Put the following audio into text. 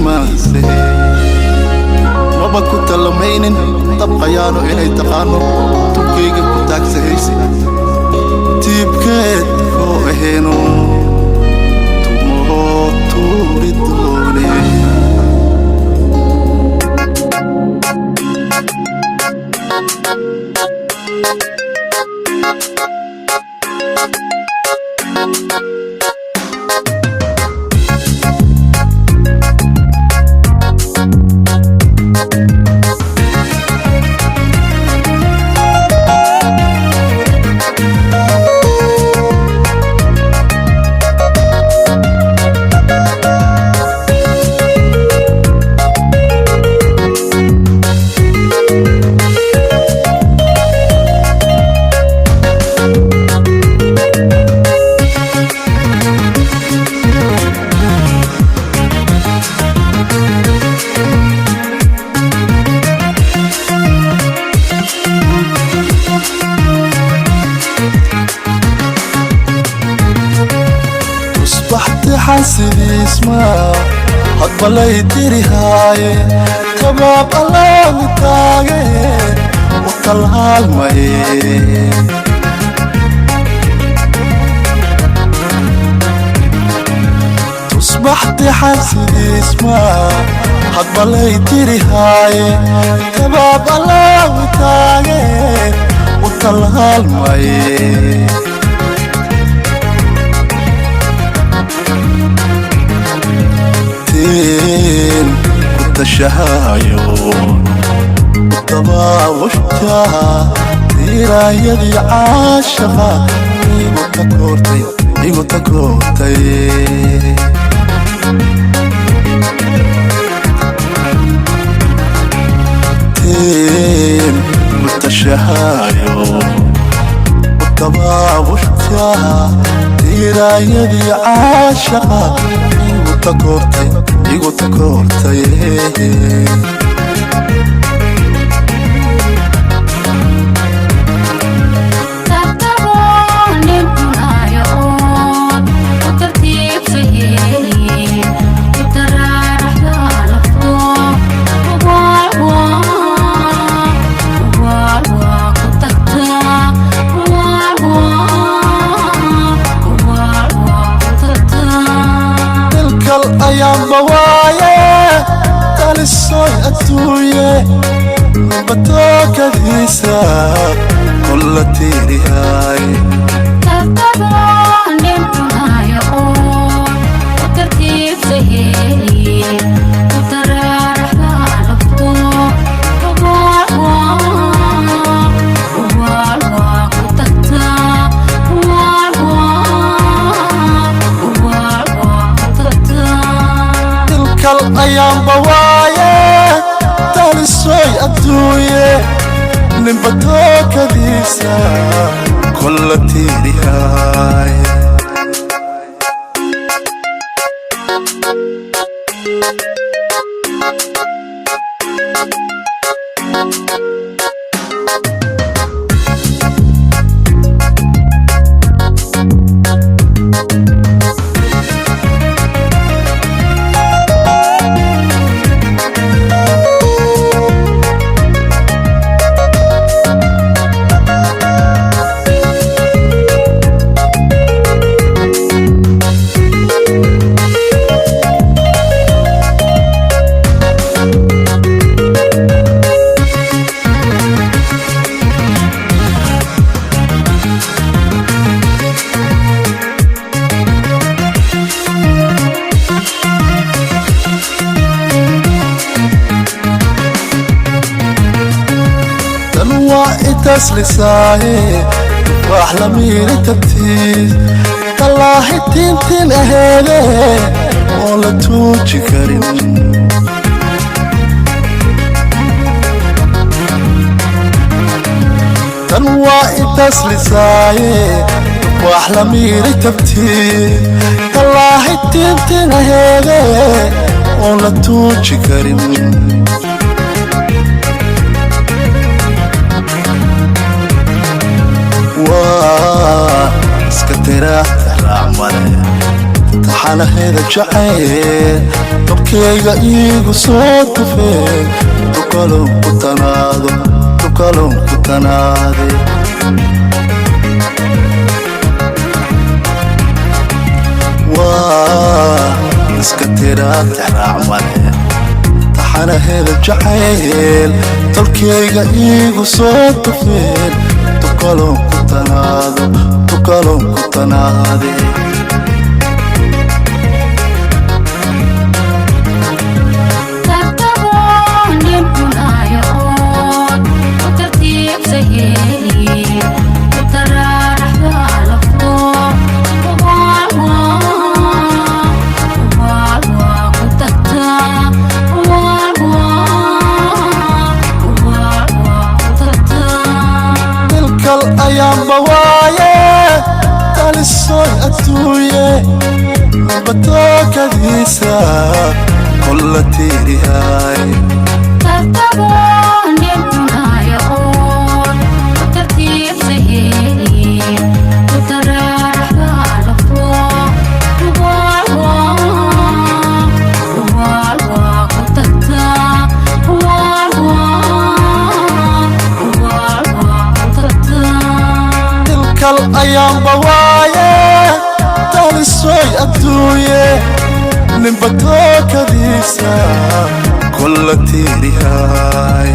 Maase maba ku talamaynin dabqayaano inay taqaano, tubkayga ku taagsahayse, tiibkeed koo aheeno tumoo tuuri doone. Tusbaxtixan sidiisma hadba lay tirihaaye, tabaab allaami taage u talhaalmaye. Tusbaxtixan sidiisma hadba lay tirihaaye, tabaab allaami taage u talhaalmaye. Tiin ku tashahayo dabaawashta tiiraayadii caashaqa igu takoortay, igu takoortay. Tiin ku tashahayo dabaawashta tiiraayadii caashaqa igu takoortay, igu takoortay. Dilkal ayaanba waaye, talisoy adduunye, nimba tookadiisa kolla tiirihaay. Dilkal ayaanba waaye, talisoy adduunye, nimba tookadiisa kolla tiirihaay. Tan waa intaas lisaaye, tufaax la miiri tabtiis, tallaahi tiintiin aheede oon la tuuji karin. Tan waa intaas lisaaye, tufaax la miiri tabtiis, tallaahi tiintiin aheede oon la tuuji karin. Waa iska tira raac male taxanaheeda Jacayl tolkayga iigu soo tufeen, tukalon ku tanaado, tukalon ku tanaade. Waa iska tiraa tixraac male taxanaheeda jacayl tolkayga iigu soo tufeen, tukalon ku tanaado, tukalon ku tanaade. Dilkal ayaanba waaye talisoy adduunye batookadiisa kolla tiirihaay. Dilkal ayaanba waaye talisoy adduunye ninba tookadiisa kolla tiirihaay.